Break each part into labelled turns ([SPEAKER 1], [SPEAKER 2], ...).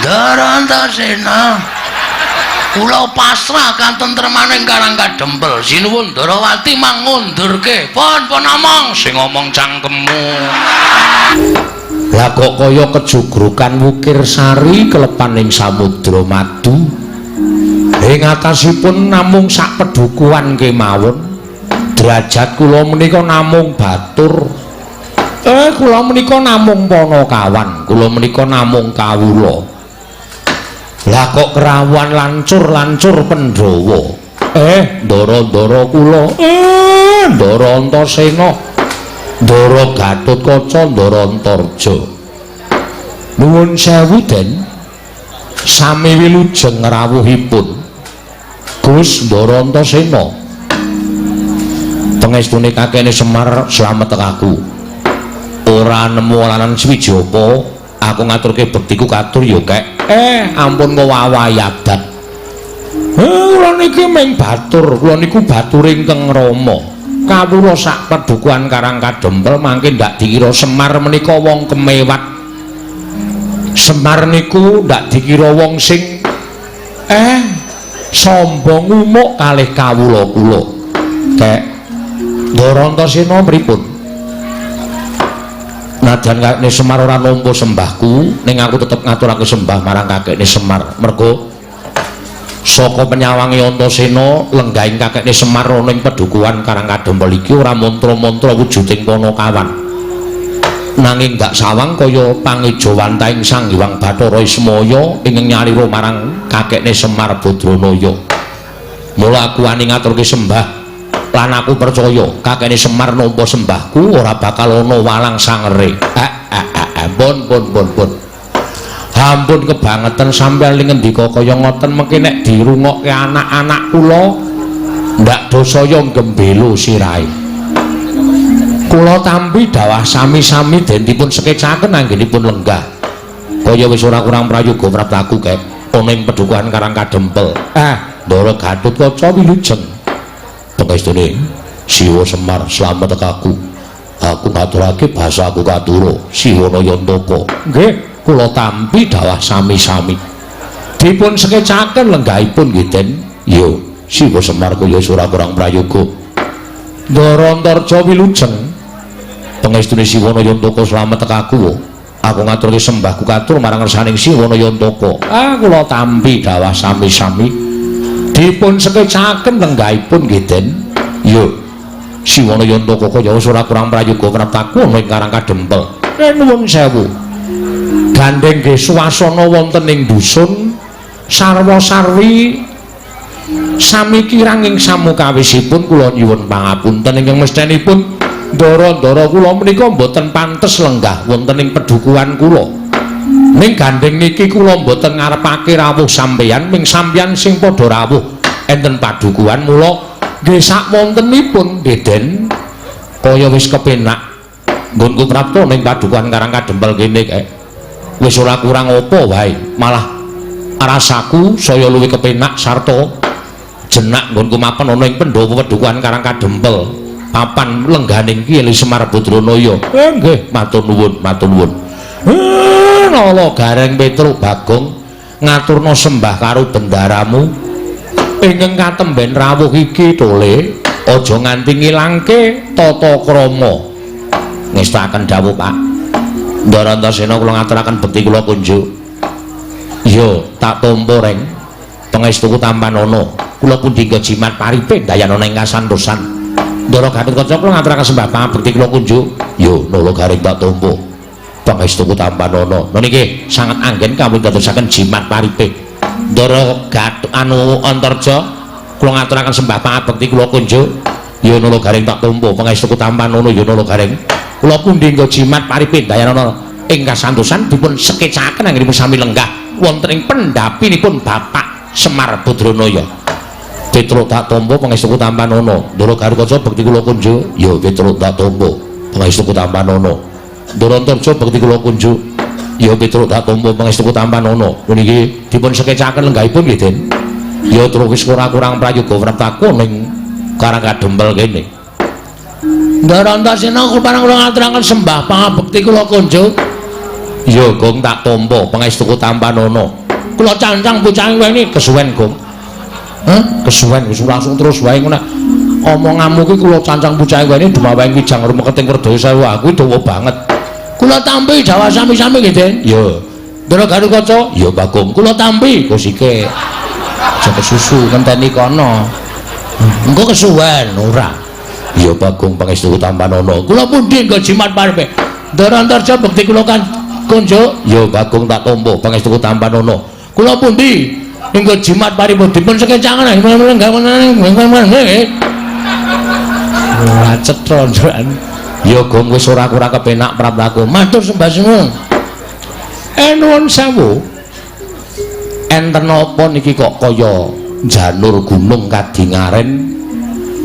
[SPEAKER 1] Ndara Antasena. Kula pasrah katentremaning Karang Kadempel. Sinuwun Ndarawati mangundurke. Pun pun omong sing ngomong cangkemmu.
[SPEAKER 2] Lah kok kaya kejugrukan wukir sari kelepan ing samudra madu. Ing atasipun namung sak pedukuhan kemawon. Derajat kula menika namung batur. Kula menika namung panakawan, kula menika namung kawula. Lah kok kerawuhan lancur-lancur Pandhawa. Ndara-ndara kula. Ndara Antasena. Ndara Gatotkaca, Ndara Antarja. Nuwun sewu, Den. Sami wilujeng rawuhipun. Gus Ndara Antasena. Pengestune kakene Semar slamet aku. Ora nemu alanan suwiji apa, aku ngaturke bektiku katur ya, Kek. Ampun ngowawahi adat. Kula niki ming batur, kula niku batur ingkang rama. Kawula sak padukuhan Karang Kadempel mangke ndak dikira Semar menika wong kemewat. Semar niku ndak dikira wong sing sombong umuk kalih kawula kula. Kek, Ndara Antasena pripun? Najan kakekne Semar ora nampa sembahku, ning aku tetep ngaturake sembah marang kakekne Semar. Mergo saka penyawange Antasena lenggahing kakekne Semar ana ing pedukuhan Karang Kadempel iki ora mantra-mantra wujuding panakawan. Nanging gak sawang kaya pangejawantahing Sang Hyang Bathara Ismaya ingkang nyalira marang kakekne Semar Badranaya. Mula aku wani ngaturke sembah lan aku percaya kakekne Semar nampa sembahku ora bakal ana walang sangere. Pun pun pun pun. Ampun kebangetan sampeyan li ngendika kaya ngoten mengki nek dirungokke anak-anak kula ndak dosaya gembelo sirahe. Kula tampi dawah sami-sami den dipun sekecaken anggenipun lenggah. Kaya wis ora kurang prayoga praptaku kek ana ing pedukuhan Karang Kadempel. Ndara Gatotkaca wilujeng. Pengestune Siwa Semar slamet aku. Aku ngaturake basaku katura Siwa Nayantaka. Nggih, kula tampi dawah sami-sami. Dipun sekecaken lenggahipun nggih, Den. Yo, Siwa Semar kaya ora kurang prayoga. Ndara Antarja wilujeng. Pengestune Siwa Nayantaka slamet aku. Aku ngaturke sembahku katur marang ngersaning Siwa Nayantaka. Kula tampi dawah sami-sami. Dipun sekecaken lenggahipun nggih, Den. Yo, Siwa Nayantaka kaya wis ora kurang prayoga praptaku ana ing Karang Kadempel. Nuwun sewu. Gandeng nggih swasana wonten ing dusun sarwa-sarwi sami kirang ing samukawisipun kula nyuwun pangapunten ingkang mesthenipun ndara-ndara kula menika mboten pantes lenggah wonten ing pedukuhan kula. Ning gandeng niki kula mboten ngarepake rawuh sampeyan, ming sampeyan sing padha rawuh enten padukuhan mula nggih sak wontenipun nggih, Den. Kaya wis kepenak nggonku prapta ning padukuhan Karang Kadempel kene kae. Wis ora kurang apa wae, malah rasaku saya luwih kepenak sarta jenak nggonku mapan ana ing pendopo padukuhan Karang Kadempel. Papan lengganing Ki Semar Badranaya. Nggih, matur nuwun, matur nuwun. Nala Gareng Petruk Bagong ngaturna sembah karo bendaramu ingkang katemben rawuh iki tole aja nganti ngilangke tata krama. Ngestakaken dawuh, Pak. Ndara Antasena kula ngaturaken bekti kula kunjuk. Iya, tak tampa reng. Pangestuku tampanana. Kula pundi jimat paripe dayanana ing kasantosan. Ndara Gatotkaca kula ngaturaken sembah pangabekti kula kunjuk. Yo, Nala Gareng tak tampa. Pangestuku tampanana. Lha niki sanget anggen kawula dadosaken jimat paripe. Ndara Gatut anu Antarja kula ngaturaken sembah pangabekti kula kunjuk. Yo Nala Gareng tak tampa. Pangestuku tampanana yo Nala Gareng. Kula pundi nggo jimat paripe dayanana ing kasantosan dipun sekecaken anggenipun sami lenggah wonten ing pendhapinipun Bapak Semar Badranaya. Petruk tak tampa pangestuku tampanana. Ndara Gatotkaca bekti kula kunjuk. Ya Petruk tak tampa pangestuku tampanana. Ndara Antarja bekti kula kunjuk. Ya Petruk tak tampa pangestuku tampanana. Puniki dipun sekecaken lenggahipun nggih, Den. Ya terus wis ora kurang prayoga praptaku ning Karang Kadempel kene. Ndara Antasena kula parang kula ngaturaken sembah pangabekti kula kunjuk. Ya Gong tak tampa pangestuku tampanono. Kula cancang bocahe weni kesuwen Gong. Hah? Kesuwen wis langsung terus wae ngono. Omonganmu ki kula cancang bocahe weni dumaweng kijang rumeketing Werda sewu aku dawa banget. Kula tampi Jawa sami-sami nggih, Den. Ya. Ndara Garukaca? Ya Bagong. Kula tampi gosike. Aja kesusu ngenteni kono. Engko kesuwen ora. Ya Bagong pangestu tampanono. Kula pundi nggo jimat parepe. Ndara Antarja bekti kula kan konjuk. Ya Bagong tak tampa pangestu tampanono. Kula pundi nggo jimat paripun dipun sekecangan. Ora cetha njukan. Ya Gong wis ora kurang kepenak praptaku. Matur sembah suwun. Nuwun sewu. Enten apa niki kok kaya janur gunung kadingaren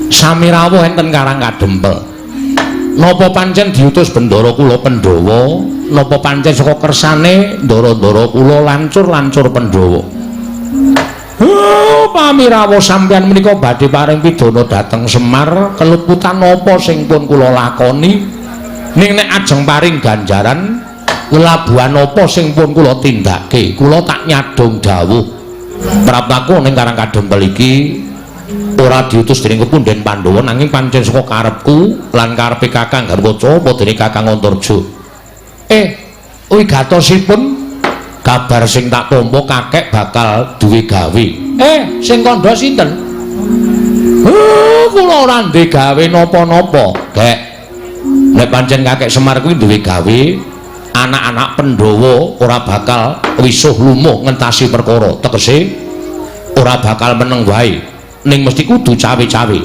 [SPEAKER 2] sami rawuh enten Karang Kadempel. Napa pancen diutus bendara kula Pandhawa? Napa pancen saka kersane ndara-ndara kula lancur-lancur Pandhawa? Oh, pamirawa sampeyan menika badhe paring pidana dhateng Semar, keluputan napa sing pun kula lakoni? Ning nek ajeng paring ganjaran lelabuhan apa sing pun kula tindake? Kula tak nyadong dawuh. Praptaku ning Karang Kadempel iki ora diutus dening kepunden Pandhawa nanging pancen saka karepku lan karepe Kakang Garukaca apa dening Kakang Antarja. Wigatosipun kabar sing tak tampa kakek bakal duwe gawe. Sing kandha sinten? Kula ora ndek gawe napa-napa, Gek. Nek pancen kakek Semar kuwi duwe gawe, anak-anak Pandhawa ora bakal wisuh lumuh ngentasi perkara. Tegese ora bakal meneng wae, ning mesti kudu cawe-cawe.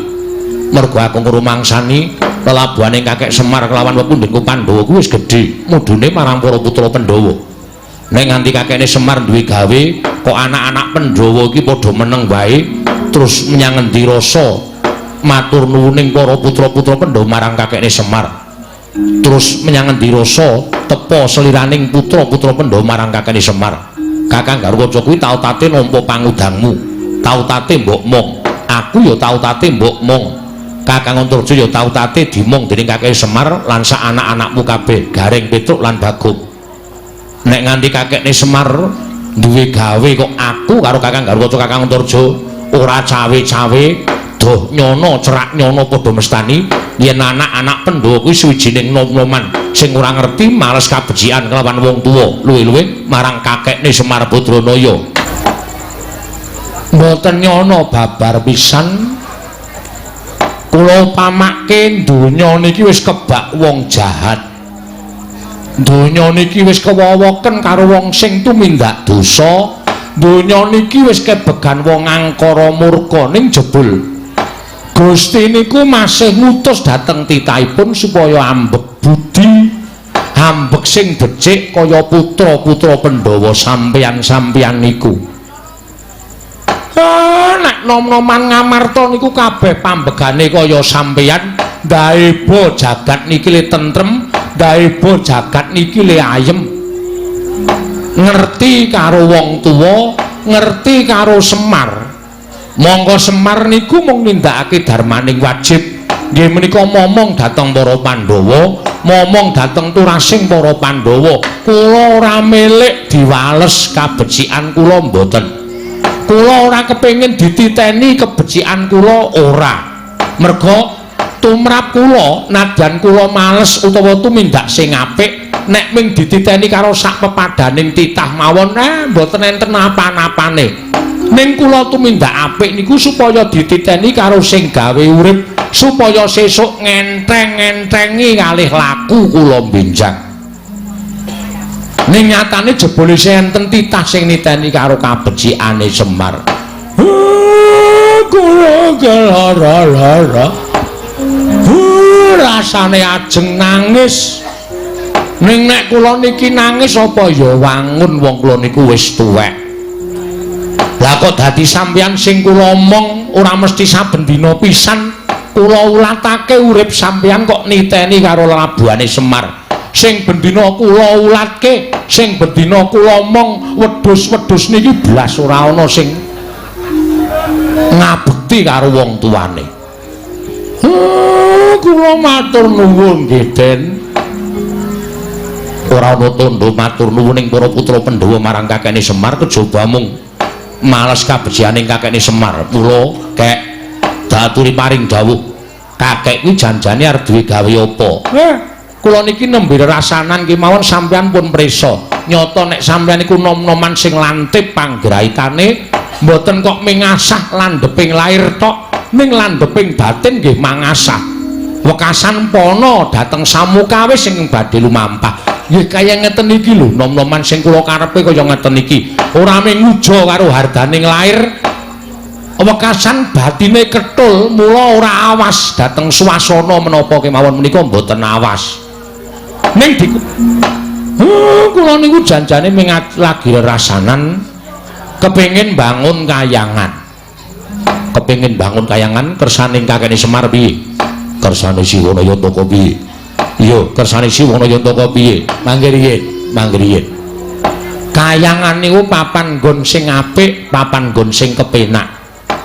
[SPEAKER 2] Mergo aku ngrumangsani lelabuhane kakek Semar kelawan pepundhenku Pandhawa kuwi wis gedhe, mudune marang para putra Pandhawa. Nek nganti kakekne Semar duwe gawe, kok anak-anak Pandhawa iki padha meneng wae, terus menyang ngendi rasa matur nuwuning para putra-putra Pandhawa marang kakekne Semar. Terus menyang ngendi rasa tepa seliraning putra-putra Pandhawa marang kakekne Semar. Kakang Garukaca kuwi tau tate nampa pangudangmu, tau tate mbok mong. Aku ya tau tate mbok mong. Kakang Antarja ya tau tate dimong dening kakek Semar lan sak anak-anakmu kabeh, Gareng, Petruk lan Bagong. Nek nganti kakekne Semar duwe gawe kok aku karo Kakang Garukaca Kakang Antarja ora cawe-cawe, doh nyono cerak nyono padha mestani yen anak-anak Pandhawa kuwi suwijining nom-noman sing ora ngerti males kabecikan kelawan wong tuwa, luwih-luwih marang kakekne Semar Badranaya. Mboten nyono babar pisan. Kula pamake donya niki wis kebak wong jahat. Donya niki wis kewowoken karo wong sing tumindak dosa. Donya niki wis kebegan wong angkara murka ning jebul Gusti niku masih ngutus dhateng titahipun supaya ambek budi, ambek sing becik kaya putra-putra Pandhawa sampeyan-sampeyan niku. Nek nom-noman ngamarta niku kabeh pambegane kaya sampeyan, ndaeba jagat niki le tentrem, ndaeba jagat niki le ayem. Ngerti karo wong tuwa, ngerti karo Semar. Monggo Semar niku mung nindakake darmaning wajib. Nggih menika momong dhateng para Pandhawa, momong dhateng turasing para Pandhawa. Kula ora milik diwales kabecikan kula mboten. Kula ora kepengin dititeni kebecikan kula ora. Merga tumrap kula nadyan kula males utawa tumindak sing apik, nek ming dititeni karo sak pepadaning titah mawon mboten enten apa-apane. Ning kula tumindak apik niku supaya dititeni karo sing gawe urip, supaya sesuk ngenteng-ngentengi kalih laku kula benjang. Ning nyatane jebule enten titah sing niteni karo kabecikane Semar. Kula kelara-lara. Rasane ajeng nangis. Ning nek kula niki nangis apa ya wangun wong kula niku wis tuwek. Lah kok dadi sampeyan sing kula omong ora mesti saben dina pisan kula ulatake urip sampeyan kok niteni karo lelabuhane Semar. Sing bendina kula ulatke, sing bendina kula omong wedhus-wedhus niki blas ora ana sing ngabekti karo wong tuane. Kula matur nuwun nggih, Den. Ora ana tandha matur nuwun ing para putra Pandhawa marang kakekne Semar kejaba mung males kabecihaning kakekne Semar. Mula kek daturi paring dawuh, kakek kuwi janjane arep duwe gawe apa? Kula niki nembe rasanan kemawon sampeyan pun prisa. Nyata nek sampeyan niku nom-noman sing lantip panggraitane, mboten kok mingasah landheping lair tok, ning landheping batin nggih mangasah. Wekasan pana dhateng samukawis sing badhe lumampah. Nggih kaya ngeten iki lho, nom-noman sing kula karepe kaya ngeten iki. Ora mung nguja karo hardaning lair, wekasan batine ketul, mula ora awas dhateng swasana menapa kemawon menika mboten awas. Ning kula niku janjane ming lagi rerasanan kepengin bangun kayangan. Kepengin bangun kayangan kersane kakekne Semar piye? Kersane Siwana Yantaka piye? Iya, kersane Siwana Yantaka piye? Mangke riyin, mangke riyin. Kayangan niku papan nggon sing apik, papan nggon sing kepenak.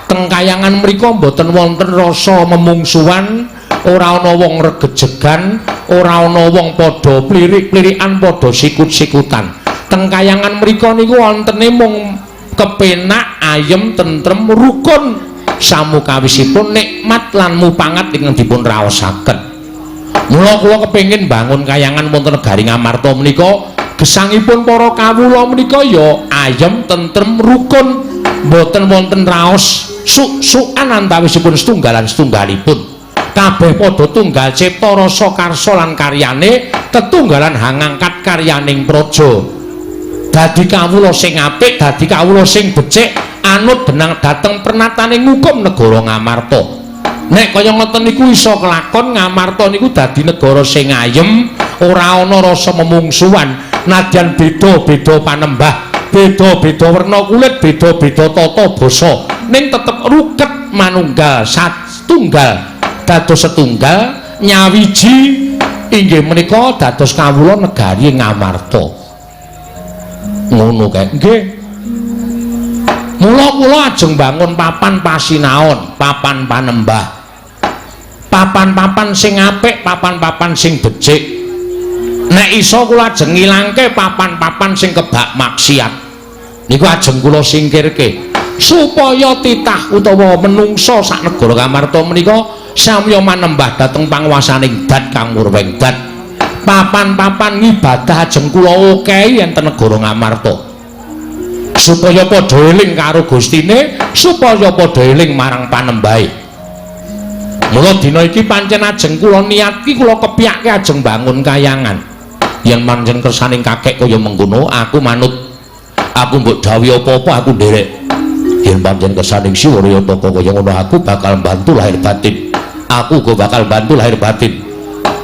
[SPEAKER 2] Teng kayangan mriku mboten wonten rasa memungsuhan, ora ana wong regejegan, ora ana wong padha plirik-plirikan, padha sikut-sikutan. Teng kayangan mriku niku wontene mung kepenak, ayem, tentrem, rukun samukawisipun nikmat lan mupangat ingkang dipun raosaken. Mula kula kepengin bangun kayangan wonten negari Ngamarta menika, gesangipun para kawula menika ya ayem, tentrem, rukun, mboten wonten raos suk-sukan antawisipun setunggalan setunggalipun. Kabeh padha tunggal cipta rasa karsa lan karyane, tetunggalan hangangkat karyaning praja. Dadi kawula sing apik, dadi kawula sing becik, anut benang dhateng pernatane ngukum negara Ngamarta. Nek kaya ngoten niku iso kelakon, Ngamarta niku dadi negara sing ayem, ora ana rasa memungsuhan, nadyan beda-beda panembah, beda-beda werna kulit, beda-beda tata basa, ning tetep ruket manunggal satunggal, dados setunggal nyawiji inggih menika dados kawula negari Ngamarta. Ngono kae. Nggih. Mula kula ajeng bangun papan pasinaon, papan panembah. Papan-papan sing apik, papan-papan sing becik. Nek iso kula ajeng ngilangke papan-papan sing kebak maksiat. Niku ajeng kula singkirke supaya titah utawa menungsa sak negara Ngamarta menika samya manembah dhateng panguwasaning Dat Kang Murweng Dat. Papan-papan ngibadah ajeng kula okehi enten negara Ngamarta. Supaya padha eling karo Gustine, supaya padha eling marang panembahe. Mula dina iki pancen ajeng kula niatki, kula kepyake ajeng bangun kayangan. Yen pancen kersaning kakek kaya mengkono, aku manut. Aku mbok dawuhi apa-apa aku nderek. Yen pancen kersaning Siwana Yantaka kaya ngono, aku bakal bantu lahir batin. Aku uga bakal bantu lahir batin.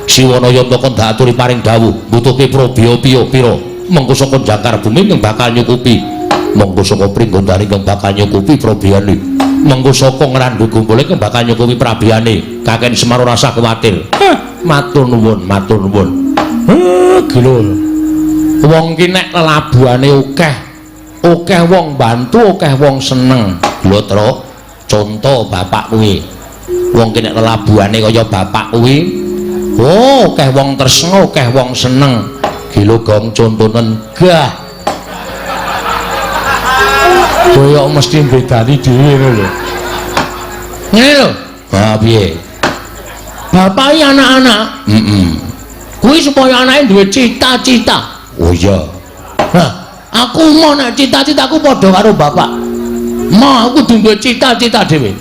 [SPEAKER 2] Siwana Yantaka ndak aturi paring dawuh, mbutuhke probya pira mengko saka jangkar bumi ingkang bakal nyukupi. Mengko saka Pringgondani ingkang bakal nyukupi probiyane. Mengko saka Ngrandu Gumpul ingkang bakal nyukupi prabiyane. Kakek Semar ora usah kuwatir. Matur nuwun, matur nuwun. Gila. Wong ki nek lelabuhane akeh, akeh wong bantu, akeh wong seneng. Lho, Truk, conto bapak kuwi. Wong ki nek lelabuhane kaya bapak kuwi, oh, akeh wong tresna, akeh wong seneng. Gila gong contonen gah. Kowe kok mesti mbedani dhewe ngono lho. Ngene lho. Ha piye? Bapak iki anak-anak. Heeh. Kuwi supaya anake duwe cita-cita. Oh iya. Nah, aku mau nek cita-citaku padha karo bapak. Mau aku duwe cita-cita dhewe.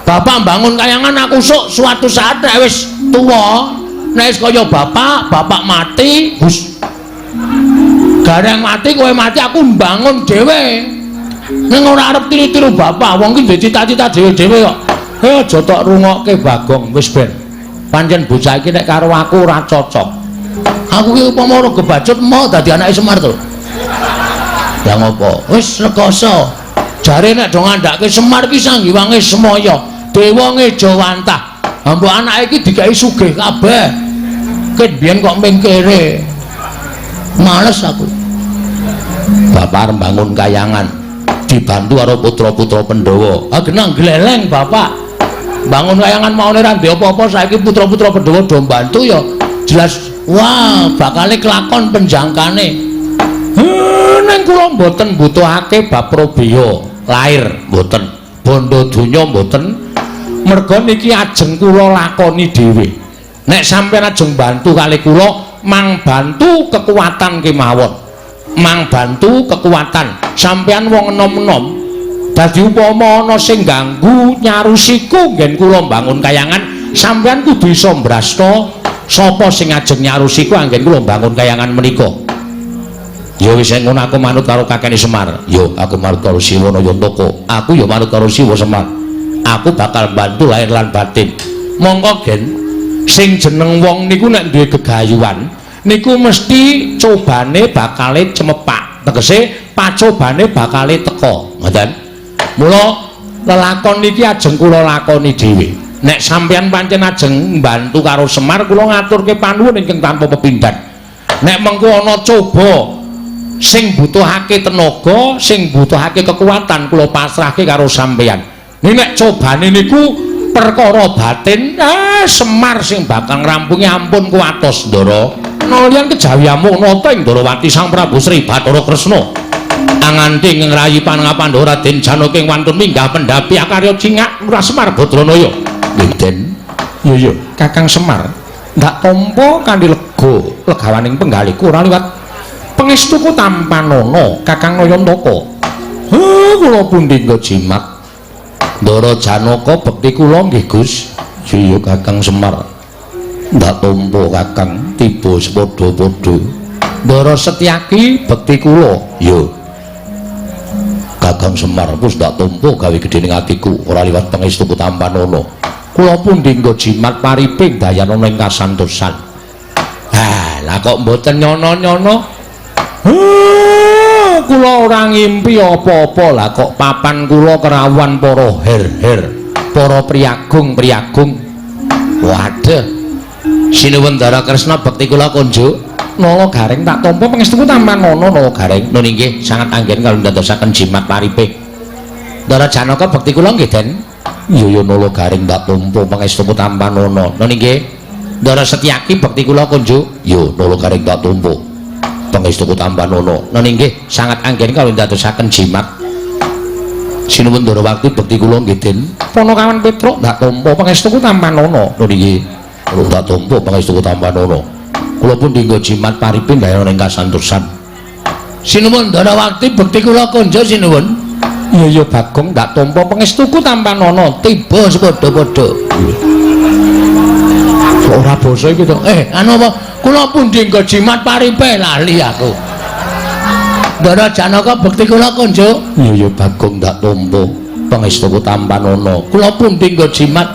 [SPEAKER 2] Bapak bangun kayangan, aku sok suatu saat nek wis tuwa, nek wis kaya bapak, bapak mati, hus. Gareng mati, kowe mati, aku mbangun dhewe. Ning ora arep tiru-tiru bapak, wong ki duwe cita-cita dhewe-dhewe kok. Aja tok rungokke Bagong, wis ben. Pancen bocah iki nek karo aku ora cocok. Aku ki upama ora kebacut mau dadi anake Semar to. Lah ngopo? Wis rekoso. Jare nek do ngandhake Semar ki sanggiwange semaya, dewa ngejawantah. Mbok anake iki dikai sugih kabeh. Ket biyen kok mingkire. Males aku. Bapak arep bangun kayangan dibantu karo putra-putra Pandhawa. Ah genah gleleng bapak. Bangun kayangan maune ora ndek apa-apa, saiki putra-putra Pandhawa do mbantu ya.
[SPEAKER 1] Jelas wah bakale kelakon penjangkane. Neng kula mboten mbutuhake bab probaya lair mboten, bondo donya mboten. Merga niki ajeng kula lakoni dhewe. Nek sampeyan ajeng bantu kali kula, mang bantu kekuatan kemawon. Mang bantu kekuatan. Sampeyan wong enom-enom. Dadi upama ana sing ganggu nyarusiku nggen kula mbangun kayangan, sampeyan kudu iso mbrasta sapa sing ajeng nyarusiku anggen kula mbangun kayangan menika. Ya wis ngono aku manut karo kakene Semar. Yo aku manut karo Siwa Nayantaka. Aku ya manut karo Siwa Semar. Aku bakal bantu lahir lan batin. Monggo gen, sing jeneng wong niku nek duwe gegayuhan niku mesti cobane bakale cemepak. Tegese pacobane bakale teka. Ngoten. Mula lelakon niki ajeng kula lakoni dhewe. Nek sampeyan pancen ajeng mbantu karo Semar, kula ngaturke panuwun ingkang tanpa pepindhan. Nek mengko ana coba sing butuhake tenaga, sing butuhake kekuatan, kula pasrahke karo sampeyan. Nek cobane niku perkara batin, Semar sing bakal ngrampungi ampun kuwatos, Ndara. Nalian kejawi amuk nata ing Ndrawati Sang Prabu Sri Bathara Kresna. Anganti ing ngrayi pangapandawa Raden Janaka ing wantun minggah pendhapi akarya cingak Lurah Semar Badranaya. Nggih, Den. Iya iya, Kakang Semar. Ndak tampa kanthi lega, legawaning penggalihku ora liwat pangestuku tampanana Kakang Nayantaka. Kula pundi nggo jimat. Ndara Janaka bekti kula nggih, Gus. Iya Kakang Semar. Ndak tampa Kakang tiba sepadha-padha. Ndara Setyaki bekti kula. Iya. Kakang Semar wis ndak tampa gawe gedhe ning atiku ora liwat pangestuku tampanana. Kula pundi nggo jimat pariping dayanana ing kasantosan. Ha, lah kok mboten nyono-nyono? Kula ora ngimpi apa-apa, lah kok papan kula kerawuhan para her-her, para priyagung-priyagung. Waduh. Sinuwun Ndara Kresna bekti kula kunjuk. Nala Gareng tak tampa pangestuku tampanana Nala Gareng. Nun inggih sangat anggen kalau ndadosaken jimat paripe. Ndara Janaka bekti kula nggih, Den. Iya ya Nala Gareng tak tampa pangestuku tampanana. Nun inggih. Ndara Setyaki bekti kula kunjuk. Iya Nala Gareng tak tampa pangestuku tampanana. Nun inggih sangat anggen kalau ndadosaken jimat. Sinuwun Ndrawati bekti kula nggih, Den. Panakawan Petruk tak tampa pangestuku tampanana. Nun inggih. Tak tampa pangestuku tampanana. Kula pun dinggo jimat paripin dayana ing kasantosan. Sinuwun Ndrawati bekti kula konjo sinuwun. Iya iya Bagong ndak tampa pangestuku tampanana tiba sepadha-padha. Kok ora basa iki to? Anu apa? Kula pun dinggo jimat paripe lali aku. Ndara Janaka bekti kula konjo. Iya iya Bagong ndak tampa pangestuku tampanana. Kula pun dinggo jimat.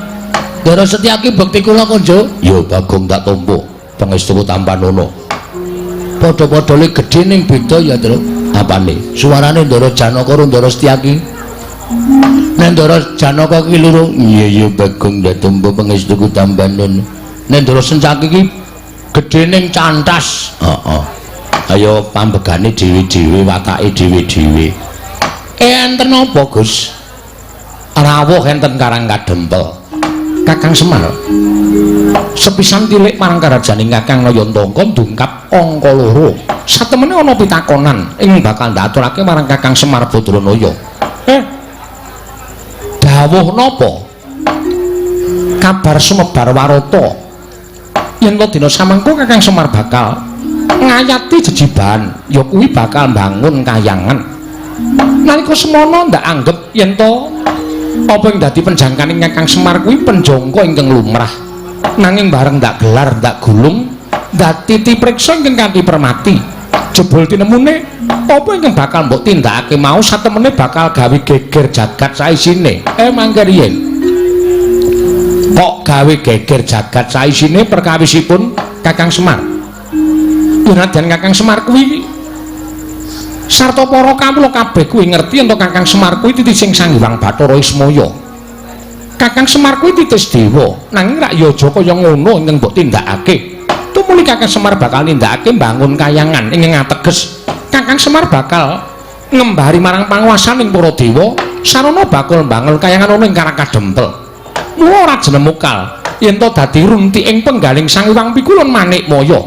[SPEAKER 1] Ndara Setyaki bekti kula konjo. Iya Bagong ndak tampa pangestuku tampanana. Padha-padha le gedhe ning beda ya, Truk. Apane? Suarane Ndara Janaka karo Ndara Setyaki. Nek Ndara Janaka ki loro, iya iya Bagong ndak tampa pangestuku tampanana. Nek Ndara Setyaki ki gedhe ning cantas. Heeh. Ayo pambegane dhewe-dhewe, watake dhewe-dhewe. Enten apa, Gus? Rawuh enten Karang Kadempel. Kakang Semar sepisan tilik marang karajaning Kakang Nayantaka ndungkap angka 2. Satemene ana pitakonan ing bakal ndaturake marang Kakang Semar Badranaya. Dawuh napa? Kabar sumebar warata yen to dina samangko Kakang Semar bakal ngayati jejibahan, ya kuwi bakal mbangun kayangan. Nalika semono ndak anggep yen to apa ing dadi penjangkaning Kakang Semar kuwi penjangka ingkang lumrah. Nanging bareng ndak gelar ndak gulung dadi tipriksa ingkang kanthi permati. Jebul tinemune apa ingkang bakal mbok tindakake mau satemene bakal gawe geger jagat saisine. Mangke riyen. Kok gawe geger jagat saisine perkawisipun Kakang Semar? Nadyan Kakang Semar kuwi sarta para kawula kabeh kuwi ngerti yen Kakang Semar kuwi titising Sang Hyang Bathara Ismaya. Kakang Semar kuwi titis dewa, nanging rak ya aja kaya ngono ingkang mbok tindakake. Tumuli Kakang Semar bakal nindakake mbangun kayangan ingkang ateges Kakang Semar bakal ngembari marang panguwasaning para dewa sarana bakal mbangun kayangan ana ing Karang Kadempel. Mula ora jenemukal Yen to dadi runti ing penggaling Sang Hyang Pikulun Manikmaya.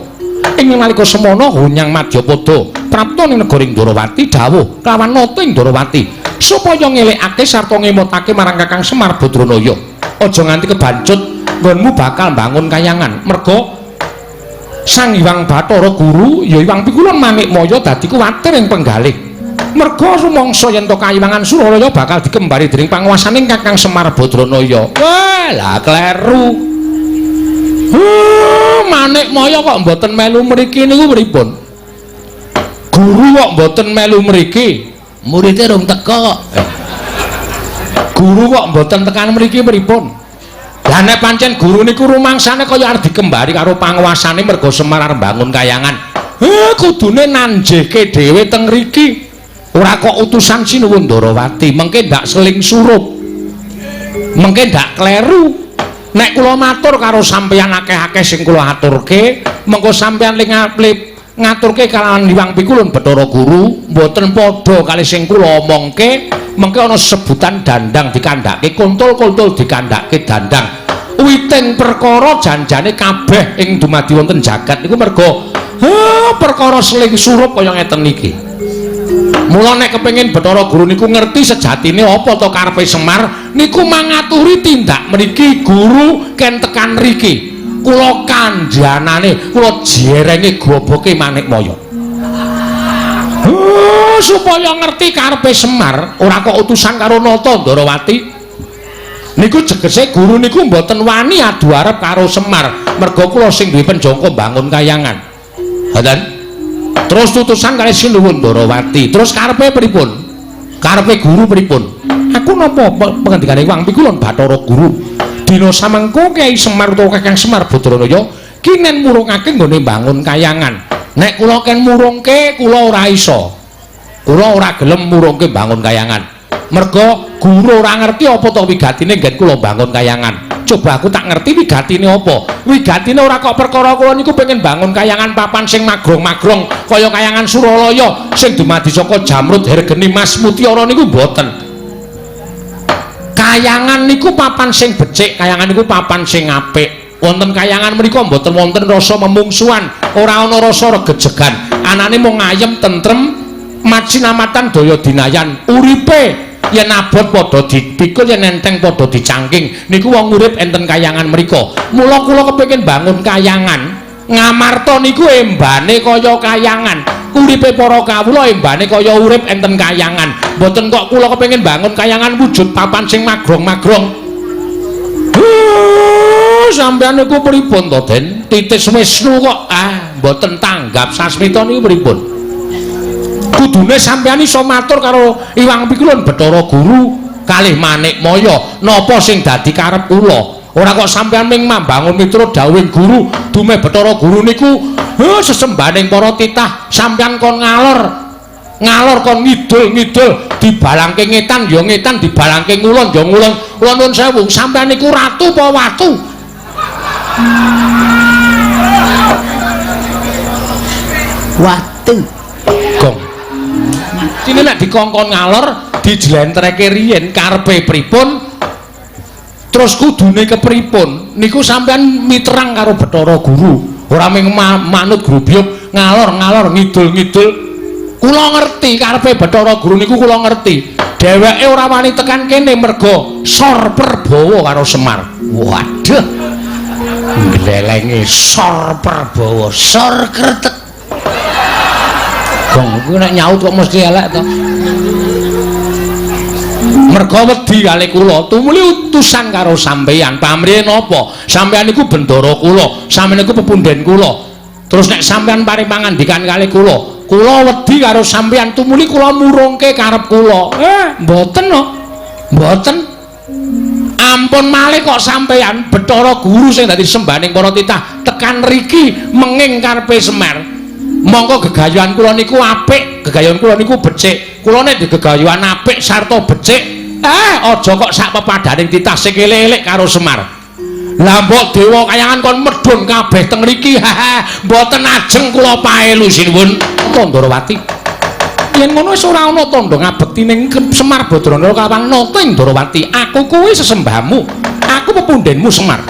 [SPEAKER 1] Ing nalika semana Hunyang Madyapada prapta ning negara Ndrawati dawuh kelawan nata ing Ndrawati supaya ngelekake sarta ngemotake marang Kakang Semar Badranaya. Aja nganti kebancut nggonmu bakal mbangun kayangan. Merga Sang Hyang Bathara Guru ya Hyang Pikulun Manikmaya dadi kuwatir ing penggalih. Merga rumangsa yen to kayiwangan Suralaya bakal dikembari dening panguwasaning Kakang Semar Badranaya. Wah, lah kleru. Manikmaya kok mboten melu mriki niku pripun? Guru kok mboten melu mriki?
[SPEAKER 2] Murite rung teka kok.
[SPEAKER 1] Guru kok mboten tekan mriki pripun? Lah nek pancen guru niku rumangsane kaya arep dikembari karo panguwasane merga Semar arep mbangun kayangan. Kudune nanjehke dhewe teng mriki. Ora kok utusan Sinuwun Ndrawati, mengke ndak seling surup. Mengke ndak kleru. Nek kula matur karo sampeyan akeh-akeh sing kula aturke, mengko sampeyan ngaturke kalawan Hyang Pikulun Bathara Guru, mboten padha kali sing kula omongke, mengke ana sebutan dandang dikandhake, kontol-kontol dikandhake dandang. Witing perkara janjane kabeh ing dumadi wonten jagat niku merga perkara seling surup kaya ngeten iki. Mula nek kepengin Bathara Guru niku ngerti sejatine apa to karepe Semar niku mangaturi tindak mriki guru ken tekan mriki. Kula kandhanane, kula jerenge goboke Manikmaya. Supaya ngerti karepe Semar, ora kok utusan karo Nata Ndrawati. Niku jegese guru niku mboten wani adu arep karo Semar, merga kula sing duwe penjangka mbangun kayangan. Ngoten. Terus tutusan kali Sinuwun Ndrawati. Terus karepe pripun? Karepe guru pripun? Aku napa pengendikane Hyang Pikulun Bathara Guru. Dina samengko Kyai Semar utawa Kakang Semar Badranaya kinen murungake nggone mbangun kayangan. Nek kula ken murungke kula ora iso. Kula ora gelem murungke mbangun kayangan. Merga guru ora ngerti apa to wigatine nggen kula mbangun kayangan. Coba aku tak ngerti wigatine apa. Wigatine ora kok perkara kula niku pengen bangun kayangan papan sing magrong-magrong kaya kayangan Suralaya sing dumadi saka jamrut hergeni mas mutiara niku mboten. Kayangan niku papan sing becik, kayangan niku papan sing apik. Wonten kayangan mriku mboten wonten rasa memungsuhan, ora ana rasa regejegan. Anane mung ayem tentrem, macinamatan daya dinayan, uripe yen abot padha dipikul, yen enteng padha dicangking. Niku wong urip enten kayangan mriku. Mula kula kepengin bangun kayangan. Ngamarta niku embane kaya kayangan. Uripe para kawula embane kaya urip enten kayangan. Mboten kok kula kepengin bangun kayangan wujud papan sing magrong-magrong. Sampeyan niku pripun to, Den? Titis Wisnu kok mboten tanggap sasmita niku pripun? Kudune sampeyan iso matur karo Hyang Pikulun Bathara Guru kalih Manikmaya napa sing dadi karep kula. Ora kok sampeyan ming mambangun miturut dawuhing guru, dumeh Bathara Guru niku sesembahaning para titah, sampeyan kon ngalor ngalor kon ngidul-ngidul, dibalangke ngetan ya ngetan, dibalangke ngulon ya ngulon. Kula nuwun sewu, sampeyan niku ratu apa watu?
[SPEAKER 2] Watu.
[SPEAKER 1] Gong. Ini nek dikongkon ngalor dijlentreke riyen karepe pripun terus kudune kepripun niku sampean miterang karo Bathara Guru, ora mung manut grubyuk ngalor-ngalor ngidul-ngidul. Kula ngerti karepe Bathara Guru niku, kula ngerti dheweke ora wani tekan kene merga sor perbawa karo Semar. Waduh, nglelenge sor perbawa,
[SPEAKER 2] sor kretek.
[SPEAKER 1] Gong kuwi nek nyaut kok mesti elek to. Merga wedi kali kula, tumuli utusan karo sampeyan. Pamrihe napa? Sampeyan niku bendara kula, sampeyan niku pepunden kula. Terus nek sampeyan paring pangandikan kali kula, kula wedi karo sampeyan, tumuli kula murungke karep kula. Mboten no. Mboten. Ampun malih kok sampeyan Bathara Guru sing dadi sembahaning para titah tekan riki menging karepe Semar. Mongko gegayuhan kula niku apik, gegayuhan kula niku becik. Kula nek digegayuhan apik sarta becik, aja kok sak pepadaning titah sing elek-elek karo Semar. Lah mbok dewa kayangan kon medhun kabeh teng mriki. Mboten ajeng kula paelu sinuwun Ndrawati. Yen ngono wis ora ana tandha ngabekti ning Semar Badranaya kawan nata ing Ndrawati. Aku kuwi sesembahmu, aku pepundenmu Semar.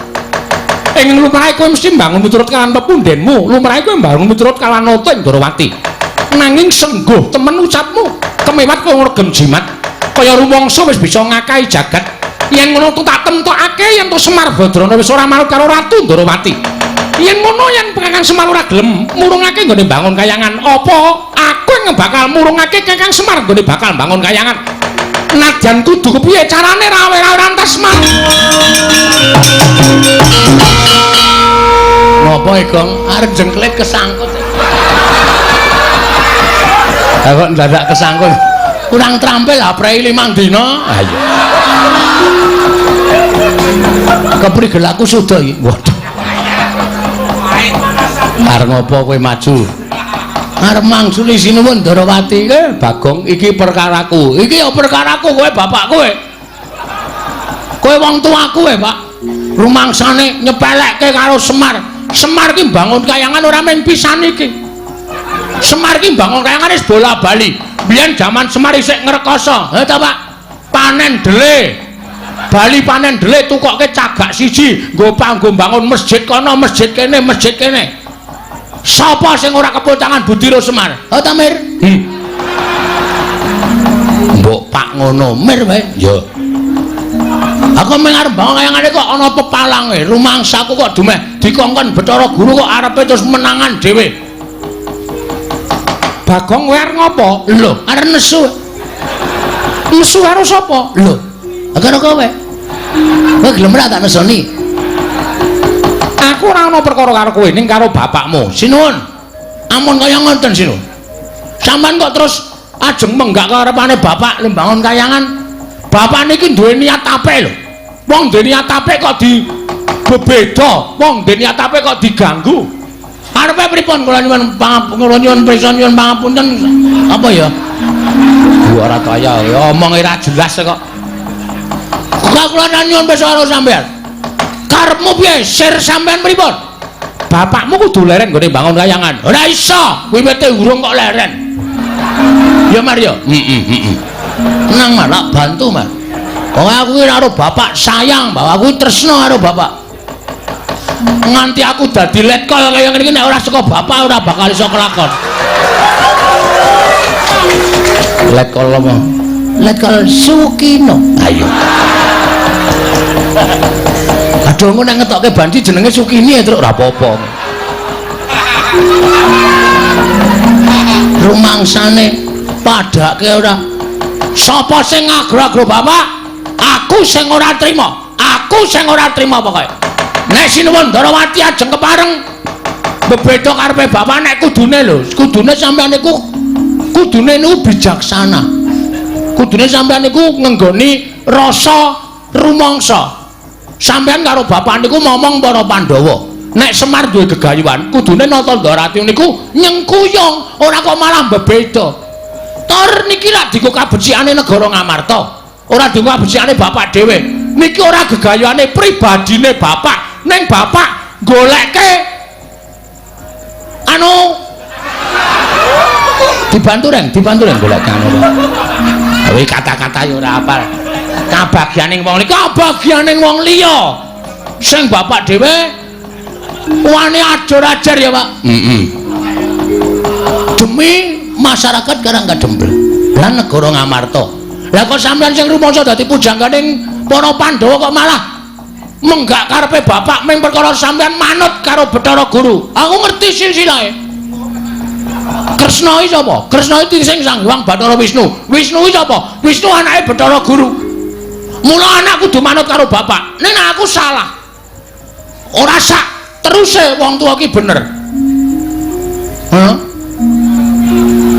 [SPEAKER 1] Ing lumrahe kowe mesti mbangun miturut kalawan pepundhenmu, lumrahe kowe mbangun miturut kalawan nata Ndorowati. Nanging sengguh temen ucapmu, kemewat kowe ngregem jimat kaya rumangsa wis bisa ngakahi jagat. Yen ngono tak temtokake yen to Semar Badrana wis ora manut karo Ratu Ndorowati. Yen ngono yen Kakang Semar ora gelem murungake nggone bangun kayangan, apa aku yang bakal murungake Kakang Semar nggone bakal bangun kayangan? Nadyan kudu kepiye carane rawe-rawe rantas Semar?
[SPEAKER 3] Ngopo Gong? Arep jengklet kesangkut. Lah kok ndadak kesangkut? Kurang terampil aprei 5 dina.
[SPEAKER 1] Ha iya.
[SPEAKER 3] Keprigel aku suda iki. Waduh. Arep ngopo kowe maju? Arep mangsuli sinuwun Ndorowati. Bagong, iki perkaraku. Iki ya perkaraku, kowe bapak kowe. Kowe wong tuaku kowe, Pak. Rumangsane nyepelekke karo Semar. Semar ki mbangun kayangan ora mung pisan iki. Semar ki mbangun kayangan wis bola-bali. Biyen jaman Semar isih ngrekoso. Ha ta, Pak? Panen dele. Bali panen dele tukokke cagak siji nggo panggo bangun masjid kono, masjid kene, masjid kene. Sapa sing ora kepul tangan Budira Semar? Ha ta, Mir? Mbok Pak ngono, Mir wae. Ya. Aku mung arep bangun kayangane kok ana pepalange, rumangsaku kok dumeh dikongkon Bathara Guru kok arepe terus menangan dhewe.
[SPEAKER 1] Bagong kowe arep ngopo?
[SPEAKER 3] Lho, arep nesu.
[SPEAKER 1] Nesu karo sapa?
[SPEAKER 3] Lho, karo kowe. Kowe gelem ora tak nesoni?
[SPEAKER 1] Aku ora ana perkara karo kowe ning karo bapakmu.
[SPEAKER 3] Sinuwun. Ampun kaya ngoten, Sinuwun. Sampeyan kok terus ajeng menggak karepane bapak lembangun kayangan. Bapak niki duwe niat apik lho. Wong duwe niat apik kok di bebeda, wong duwe niat apik kok diganggu. Arepe pripun kula nyuwun kula nyuwun prisa nyuwun pangapunten apa ya?
[SPEAKER 1] Ora kaya ya omong ora jelas kok.
[SPEAKER 3] Kok kula nyuwun prisa karo sampeyan. Karepmu piye? Sir sampeyan pripun?
[SPEAKER 1] Bapakmu kudu leren nggone bangun kayangan.
[SPEAKER 3] Ora iso, wiwite urung kok leren. Ya Mar ya?
[SPEAKER 1] Heeh.
[SPEAKER 3] Tenang Mar, tak bantu Mar. Wong aku ki karo bapak sayang, bahwa aku tresno karo bapak. Nganti aku dadi letkol kaya ngene iki nek ora saka bapak ora bakal iso kelakon.
[SPEAKER 1] Letkol apa?
[SPEAKER 3] Letkol Sukino.
[SPEAKER 1] Ayo.
[SPEAKER 3] Aduh engko nek ngetokke banci jenenge Sukini ya truk
[SPEAKER 1] ora apa-apa.
[SPEAKER 3] Rumangsane padake ora. Sapa sing ngagro-agro bapak? Aku sing ora trima. Aku sing ora trima pokoke. Nek sinuwun Ndorowati ajeng kepareng bebeda karepe bapak nek kudune lho, kudune sampeyan niku kudune niku bijaksana. Kudune sampeyan niku ngenggoni rasa rumangsa. Sampeyan karo bapak niku momong para Pandhawa. Nek Semar duwe gegayuhan, kudune nata Ndorowati niku nyengkuyung, ora kok malah bebeda. Tor niki lak dienggo kabecikane negara Ngamarta, ora dienggo kabecikane bapak dhewe. Niki ora gegayuhane pribadine bapak, ning bapak goleke anu dibantu reng, dibantu reng golek anu. Kuwi kata-kata ya ora apal. Kabagyaning wong liya, kabagyaning wong liya. Sing bapak dhewe wani ajur-ajar ya, Pak.
[SPEAKER 1] Heeh.
[SPEAKER 3] Demi masyarakat Karang Kadempel lan negara Ngamarta. Lah kok sampeyan sing rumangsa dadi pujangganing para Pandhawa kok malah menggak karepe bapak ming perkara sampeyan manut karo Bathara Guru. Aku ngerti silsilahe. Kresna iki sapa? Kresna iki sing Sang Hyang Bathara Wisnu. Wisnu iki sapa? Wisnu anake Bathara Guru. Mula anak kudu manut karo bapak. Ning aku salah. Ora sak teruse wong tuwa ki bener. Hah?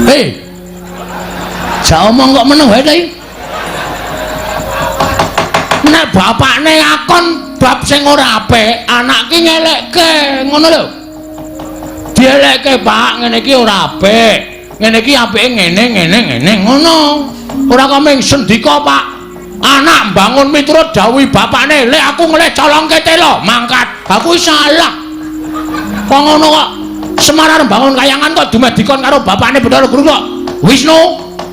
[SPEAKER 3] Hei. Jak omong kok meneng wae ta iki? Nek bapakne ngakon bab sing ora apik, anak ki ngelekke, ngono lho. Dielekke, Pak, ngene iki ora apik. Ngene iki apike ngene ngene ngene ngono. Ora kok mung sendika, Pak. Anak mbangun miturut dawuhe bapakne, "Lek aku ngelih colongke telo, mangkat." Aku salah. Kok ngono kok Semar arep bangun kayangan kok dumeh dikon karo bapakne Bathara Guru kok. Wisnu,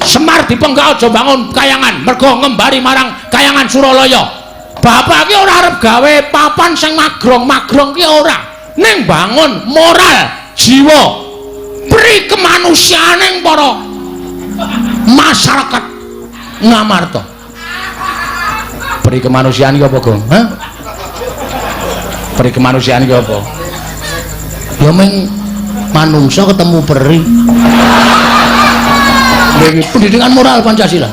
[SPEAKER 3] Semar dipenggak aja bangun kayangan mergo ngembari marang kayangan Suralaya.
[SPEAKER 1] Bapak ki ora arep gawe papan sing magrong-magrong ki ora. Ning bangun moral, jiwa, pri kemanusiaaning para masyarakat Ngamarta.
[SPEAKER 3] Pri kemanusiaan iki apa, Gong? Hah? Pri kemanusiaan iki apa?
[SPEAKER 1] Ya ming manungsa ketemu peri. Iki pendidikan moral Pancasila.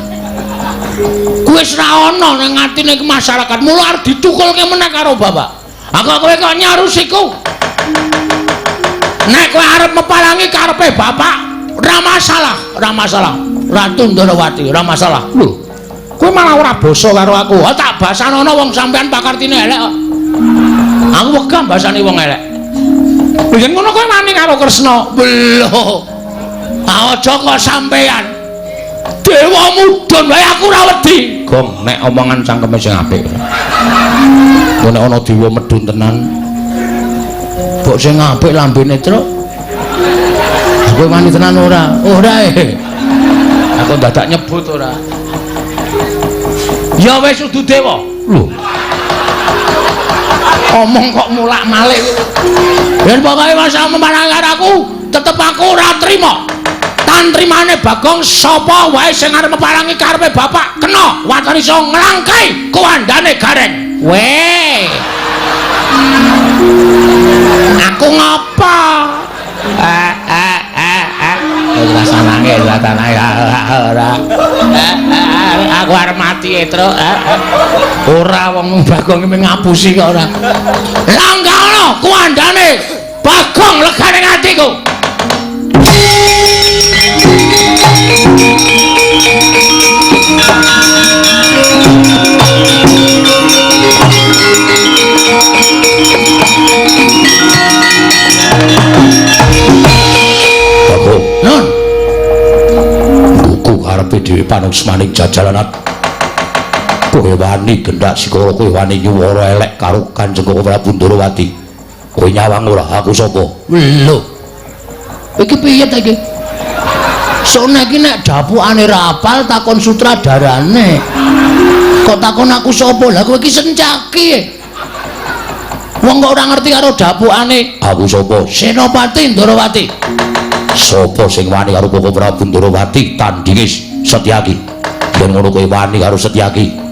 [SPEAKER 1] Kuwi wis ra ana nang atine masyarakat, mula arep ditukulke meneh karo bapak. Aku kowe kok nyarusiku. Nek kowe arep mepalangi karepe bapak, ora masalah, ora masalah. Ratu Ndorowati, ora masalah. Lho, kowe malah ora basa karo aku. Ha tak basanono wong sampean pakartine elek kok. Aku wegah basane wong elek. Lho yen ngono kowe wani karo Kresna. Lho. Aja kok sampean. Dewa mudhun wae aku ora wedi.
[SPEAKER 2] Gong, nek omongan cangkeme sing apik. Nek ana dewa medhun tenan.
[SPEAKER 1] Mbok sing apik lambene, Truk. Kowe wani tenan ora? Ora e.
[SPEAKER 3] Aku dadak nyebut ora.
[SPEAKER 1] Ya wis udu dewa.
[SPEAKER 2] Lho.
[SPEAKER 1] Omong kok mulak-malik. Yen pokoke masa memarang karo aku, tetep aku ora trima. Tantrimane Bagong sapa wae sing arep meparangi karepe bapak kena waton iso nglangkai kuwandane Gareng. Weh. Aku ngapa? Ora sanange, ora tanange ora. Aku arep mati, Truk. Ora wong Bagong iki ngapusi kok ora. Langga ana kuwandane Bagong legane atiku.
[SPEAKER 2] Bagong,
[SPEAKER 1] Nun,
[SPEAKER 2] buku karepe dhewe panuksmaning jajalanat. Kowe wani gendak sikara, kowe wani nyuwara elek karo Kanjeng Koko Prabu Ndorowati. Kowe nyawang ora aku sapa?
[SPEAKER 1] Lho. Iki piye ta iki? Sone iki nek dapukane ra apal takon sutradarane. Kok takon aku sapa? Lah kowe iki Sencaki. Wong kok ora ngerti karo dapukane.
[SPEAKER 2] Aku sapa?
[SPEAKER 1] Senopati Ndorowati.
[SPEAKER 2] Sapa sing wani karo Koko Prabu Ndorowati tandinge Setyaki? Yen ngono kowe wani karo Setyaki.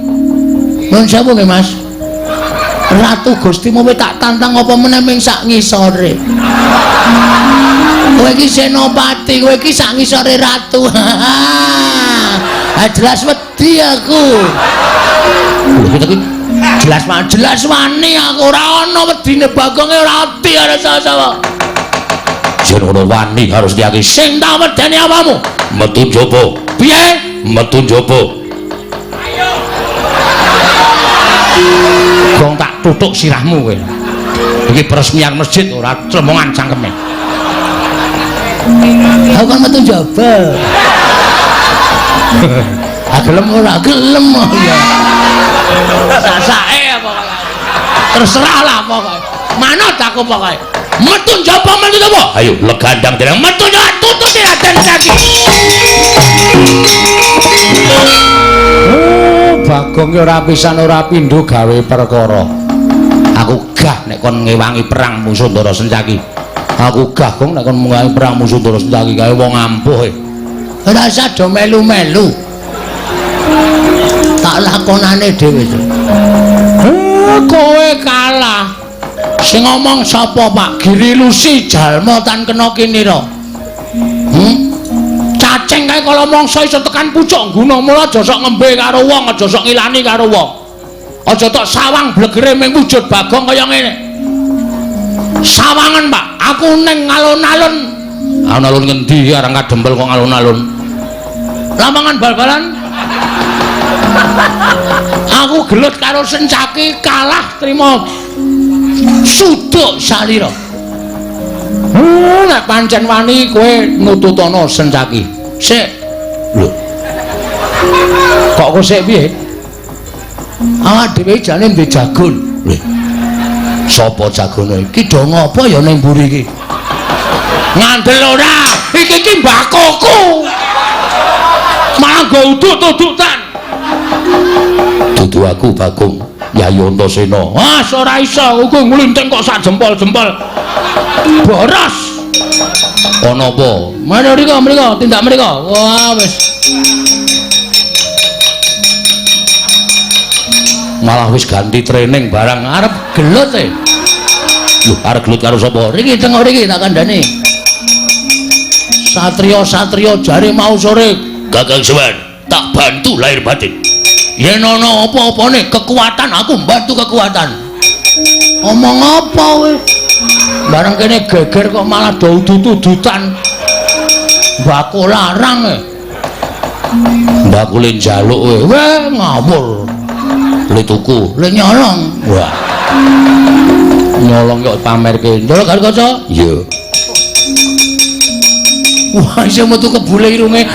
[SPEAKER 1] Nuwun sewu nggih, Mas. Ratu Gustimu tak tantang apa meneh ming sak ngisore. Kowe iki senopati, kowe iki sak ngisore ratu. Ah jelas wedi aku.
[SPEAKER 2] Lho iki
[SPEAKER 1] jelas jelas wani aku ora ana wedine Bagonge ora wedi karo sapa-sapa.
[SPEAKER 2] Yen ngono wani karo Setyaki.
[SPEAKER 1] Sing tak wedeni apamu?
[SPEAKER 2] Metu njaba.
[SPEAKER 1] Piye?
[SPEAKER 2] Metu njaba.
[SPEAKER 3] Gong tak tutuk sirahmu kowe. Iki peresmian masjid ora clemongan cangkeme.
[SPEAKER 1] Aku kan metu njaba. Ah gelem ora gelem ya. Sasake pokoke. Terserah lah pokoke. Manut aku pokoke. Metu njaba metu njaba.
[SPEAKER 2] Ayo legandang dereng
[SPEAKER 1] metu njaba tututi Raden Setyaki.
[SPEAKER 3] Oh, Bagong ki ora pisan ora pindho gawe perkara. Aku gah nek kon ngewangi perang musuh Ndara Sencaki. Aku gah Gong nek kon ngewangi perang musuh Ndara Sencaki kae wong ampuh e.
[SPEAKER 1] Ora usah do melu-melu. Tak lakonane dhewe. Kowe kalah. Sing ngomong sapa, Pak? Giri Lusi jalma tan kena kinira. Cacing kae kala mangsa iso tekan pucuk nguna, mula aja sok ngembe karo wong, aja sok ngilani karo wong. Aja tok sawang blegere ming wujud Bagong kaya ngene. Sawangen, Pak. Aku ning alun-alun.
[SPEAKER 2] Alun-alun ngendi arang kadempel kok alun-alun?
[SPEAKER 1] Lapangan bal-balan. Aku gelut karo Sencaki kalah trima suduk salira. Nek pancen wani kowe nututana Sencaki. Sik.
[SPEAKER 2] Lho.
[SPEAKER 1] Kok kowe sik piye? Awak dhewe jane ndek jagon.
[SPEAKER 2] Lho. Sapa jagone?
[SPEAKER 1] Iki do ngopo ya ning mburi iki? Ngandel ora? Iki iki mbakoku. Malah nggo udut-udutan.
[SPEAKER 2] Dudu aku Bagong.
[SPEAKER 1] Yayi Antasena. Wah, ora iso, kuwi nglinting kok sak jempol-jempol. Boros. Ana apa? Mriko mriko, tindak mriko. Wah, wis. Malah wis ganti training barang arep gelut e. Lho, arep gelut karo sapa? Riki tengok riki tak kandhani. Satria-satria jare mau sore, Kakang Semar, tak bantu lahir batin. Yen ana apa-apane kekuatan aku mbantu kekuatan. Omong apa kowe? Bareng kene geger kok malah do udut-udutan. Mbako larang e. Mbako le njaluk kowe. Weh ngawur. Le tuku, le nyolong. Wah. Nyolong kok pamerke. Ndelok karo kaca? Iya. Wah, isih metu kebule irunge.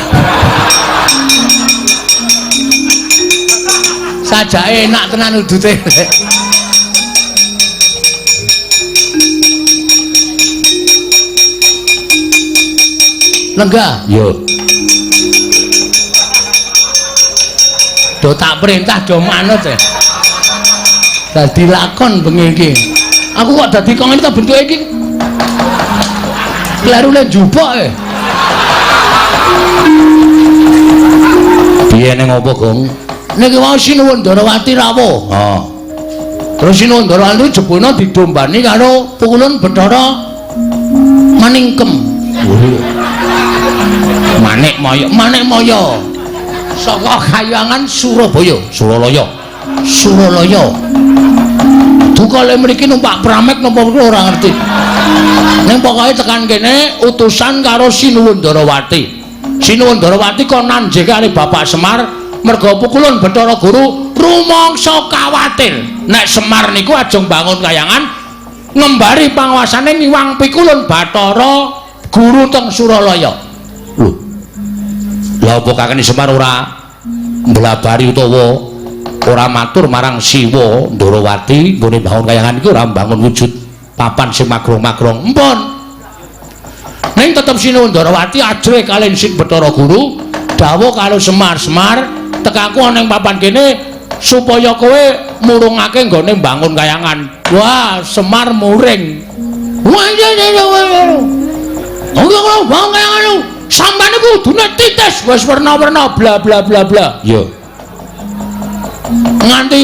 [SPEAKER 1] Sajake enak tenan udute. Lenggah. Iya. Do tak perintah do manut e. Dadi lakon bengi iki. Aku kok dadi kok ngene ta bentuke iki. Klerune njupuk e. Piye ning apa, Gong? Niki wau Sinuwun Ndarawati rawuh. Ha. Terus Sinuwun Ndarawati jebulna didombani karo Pukulun Bathara Maningkem. Manik Maya, Manik Maya. Saka kayangan Surabaya, Suralaya. Suralaya. Duka le mriki numpak pramek napa ora ngerti. Ning pokoke tekan kene utusan karo Sinuwun Ndarawati. Sinuwun Ndarawati kon nanjih karo Bapak Semar merga Pukulun Bathara Guru rumangsa kawatir nek Semar niku ajeng bangun kayangan ngembari panguasane ngiwang Pikulun Bathara Guru teng Suralaya. Lho. Lha apa kakene Semar ora mblabari utawa ora matur marang Siwa Ndarawati nggone bangun kayangan iki ora mbangun wujud papan sing magrong-magrong. Empun. Ning tetep Sinuwun Ndarawati ajrih kaliyan Sin Bathara Guru dawuh karo Semar-Semar tekaku ana ing papan kene supaya kowe murungake nggone mbangun kayangan. Wah, Semar muring. Wah, iya iya iya. Ora bangun kayangan. Sampeyan iku kudune titis wis werna-werna bla bla bla bla. Iya. Nganti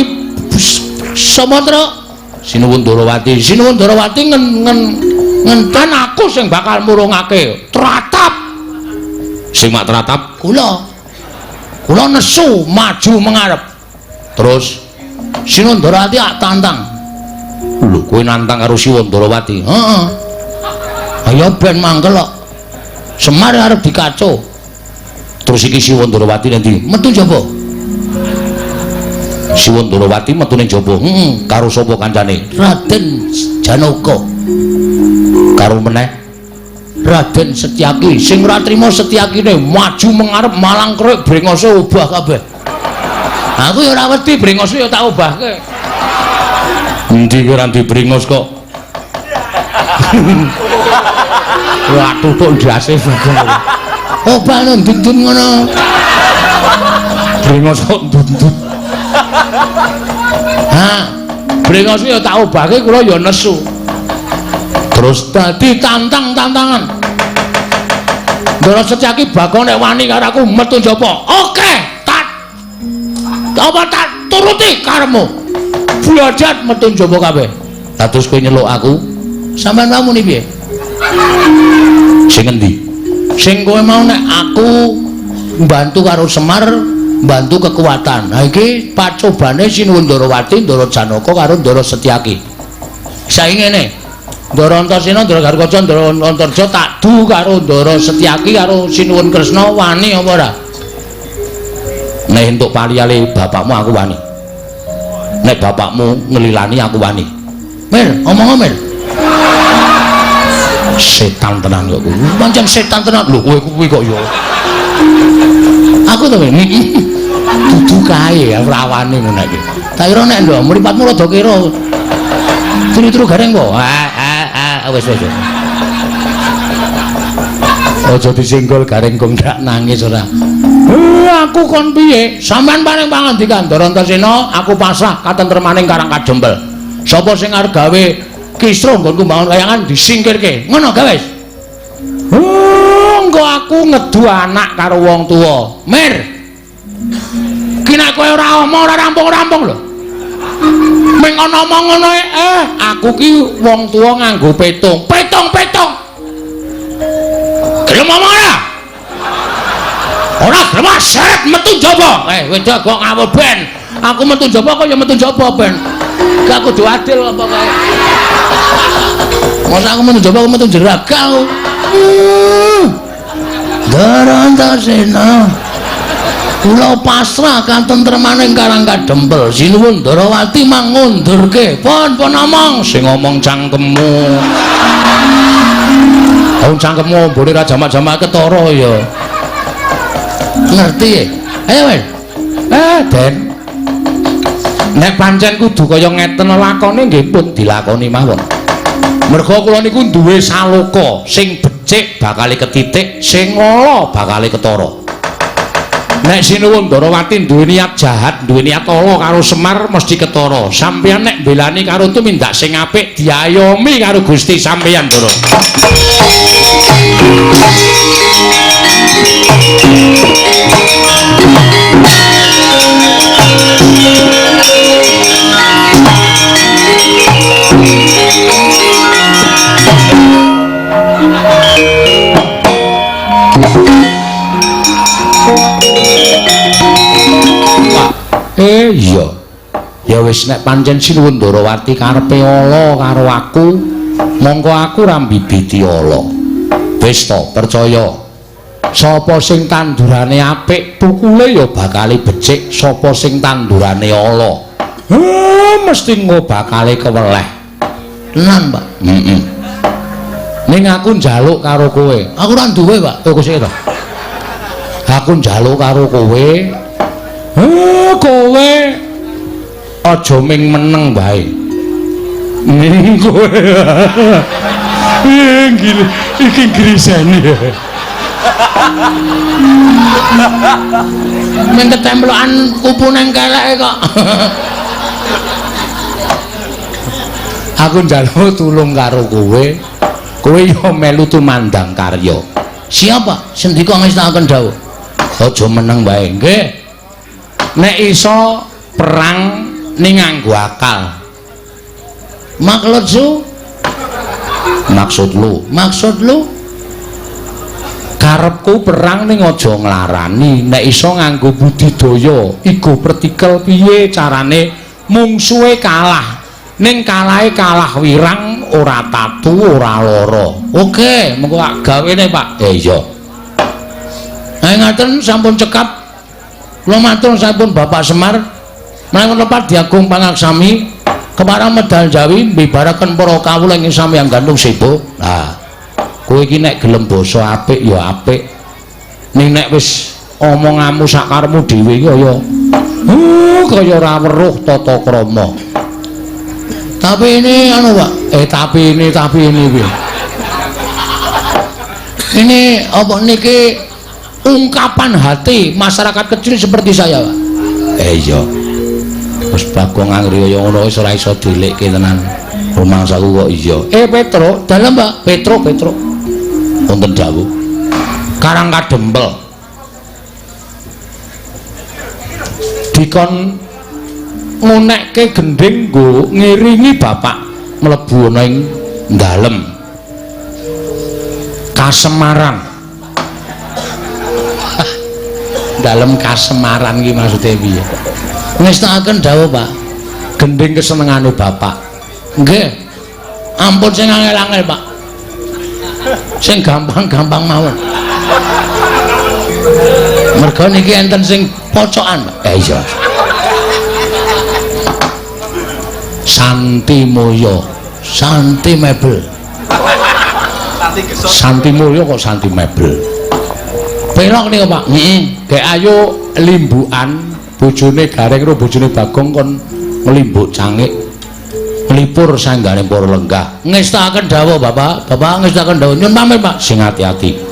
[SPEAKER 1] Sumatera Sinuwun Ndarawati, Sinuwun Ndarawati ngenten aku sing bakal murungake. Tratap. Sing mak tratap kula. Kula nesu maju mengarep. Terus Sinuwun Ndarawati ak tantang. Lho, kowe nantang karo Sinuwun Ndarawati? Heeh. Ayo ben mangkel kok. Semar arep dikaco. Terus iki Sinuwun Ndarawati nanti metu njaba. Sinuwun Ndarawati metu ning jaba. Heeh, karo sapa kancane? Raden Janaka. Karo meneh Raden Setyaki. Sing ora trima Setyakine maju mengarep malang krek brengose obah kabeh. Aku ya ora wedi brengose ya tak obahke. Endi ora ndi brengos kok. Wah tutuk ndase bagong. Obah ndut-ndut ngono. Brengos kok ndut-ndut. Ha, brengos ya tak obahke kula ya nesu. Terus dadi tantang-tantangan. Ndara Setyaki bakal nek wani karo aku metu njaba. Oke, tak apa tak turuti karepmu. Blajat metu njaba kabeh. Lah terus kowe nyeluk aku, sampean mau muni piye? Sing endi? Sing kowe mau nek aku mbantu karo Semar, mbantu kekuatan. Nah iki pacobane Sinuwun Ndarawati, Ndara Janaka karo Ndara Setyaki. Saiki ngene. Ndara Antasena, Ndara Garukaca, Ndara Antarja tak du karo Ndara Setyaki karo Sinuwun Kresna wani apa ora? Nek entuk paliyale bapakmu aku wani. Nek bapakmu ngelilani aku wani. Mir, omong Mir. Setan tenan kok kowe. Pancen setan tenan. Lho kowe kuwi kok ya. Aku to dudu kae ora wani ngono iki. Tak kira nek ndok mripatmu rada kira. Turu-turu gareng kok. Ah wis wis. Aja disenggol gareng kok ndak nangis ora. Aku kon piye? Sampeyan paring pangandikan Ndara Antasena, aku pasrah katentremaning Karang Kadempel. Sapa sing arep gawe kisruh nggonku mbangun kayangan disingkirke. Ngono gawe wis. Engko aku ngedu anak karo wong tuwa. Mir. Ki nek kowe ora omong ora rampung-rampung lho. Ming ana omong ngono aku ki wong tuwa nganggo petung. Petung-petung. Gelem omong ora? Ora gelem seret metu njaba. Wedok kok ngawur ben. Aku metu njaba kok ya metu njaba ben. Gak kudu adil apa kae. Masa aku metu njaba aku metu jeraga aku. Ndara Antasena. Kula pasrah katentremaning Karang Kadempel. Sinuwun Ndarawati mangundurke. Pun pun omong sing ngomong cangkemmu. Wong cangkemmu mbone ra jamak-jamak ketara ya. Ngerti ya? Ayo wis. Den. Nek pancen kudu kaya ngeten lakone nggih pun dilakoni mawon. Merga kula niku duwe saloka sing becik bakale ketitik, sing ala bakale ketara. Nek Sinuwun Ndarawati duwe niat jahat, duwe niat ala karo Semar mesti ketara. Sampeyan nek mbelani karo tumindak sing apik diayomi karo Gusti sampeyan, Ndara. Iya. Ya wis nek pancen Sinuwun Ndarawati karepe ala karo aku, mongko aku ora mbibiti ala. Wis to, percaya. Sapa sing tandurane apik, tukule ya bakale becik. Sapa sing tandurane ala, mesti engko bakale keweleh. Tenan, Pak. Heeh. Ning aku njaluk karo kowe. Aku ora duwe, Pak. Tuku sik to. Aku njaluk karo kowe. Kowe aja ming meneng wae. Ning kowe. Iki grisene. Men ketemplokan kupu nang keleke kok. Aku njaluk tulung karo kowe. Kowe yo melu tumandang karya. Siapa? Sendika ngestakaken dawuh. Aja meneng wae, nggih. Nek iso perang ning nganggo akal. Maksud lu? Maksud lu? Maksud lu? Karepku perang ning aja nglarani, nek iso nganggo budidaya, igo pertikel piye carane mungsuhe kalah. Ning kalahe kalah wirang, ora tatu, ora lara. Oke, mengko tak gawene, Pak. Iya. Nah, ngaten sampun cekap. Kula matur sampun Bapak Semar. Menawi lepat diagung pangaksami keparang medal Jawi mbibaraken para kawula ing samyang gantung sebo. Nah, kowe iki nek gelem basa apik ya apik. Ning nek wis omonganmu sakarepmu dhewe iki kaya kaya ora weruh tata krama. Tapi ini anu, Pak. Tapi ini piye? Ini apa niki ungkapan hati masyarakat kecil seperti saya, Pak. Iya. Wis Bagong angri kaya ngono wis ora iso dilekke tenan. Rumangsaku kok iya. Petro, dalem, Pak. Petro. Wonten dawuh. Karang Kadempel. Dikon ngunekke gendhing nggo ngiringi bapak mlebu ana ing dalem Kasemaran. Dalem Kasemaran iki maksude piye? Ngestakaken dawuh, Pak. Gendhing kesenengane bapak. Nggih. Ampun sing angel-angel, Pak. Sing gampang-gampang mawon. Merga niki enten sing pocokan, Pak. Iya. Santi Mulya, Santi Mebel. Santi Mulya kok Santi Mebel. Pelok niku, Pak. Heeh. Gek ayo limbukan bojone Gareng karo bojone Bagong kon nglimbuk cangik. Nglipur sanggane para lenggah. Ngestakaken dawuh, Bapak. Bapak ngestakaken dawuh. Nyun pamit, Pak. Sing ati-ati.